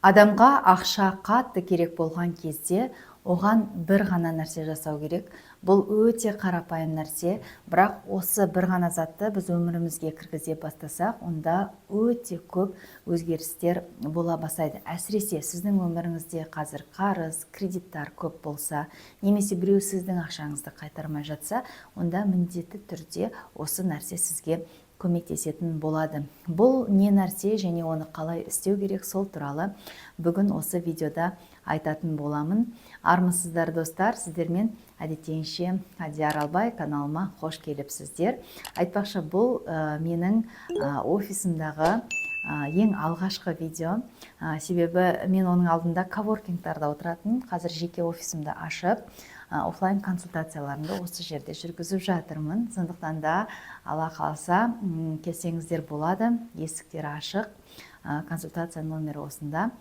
Адамға ақша қатты керек болған кезде оған бір ғана нәрсе жасау керек. Бұл өте қарапайым нәрсе, бірақ осы бір ғана затты біз өмірімізге кіргізе бастасақ, онда өте көп өзгерістер бола бастайды. Әсіресе сіздің өміріңізде қазір қарыз, кредиттар көп болса немесе біреу сіздің ақшаңызды қайтармай жатса, онда міндетті түрде осы нәрсе сізге көмектесетін болады. Бұл не нәрсе және оны қалай істеу керек, сол туралы бүгін осы видеода айтатын боламын. Армысыздар, достар! Сіздермен әдеттегінше Әдия Аралбай. Каналыма қош келіпсіздер. Айтпақшы, бұл менің офисымдағы ең алғашқы видео, себебі мен оның алдында коворкингтарда отыратын. Қазір жеке офисімді ашып, офлайн консультацияларымды осы жерде жүргізіп жатырмын. Сондықтан да, Алла қаласа, келсеңіздер болады, есіктер ашық. Консультация номері осында.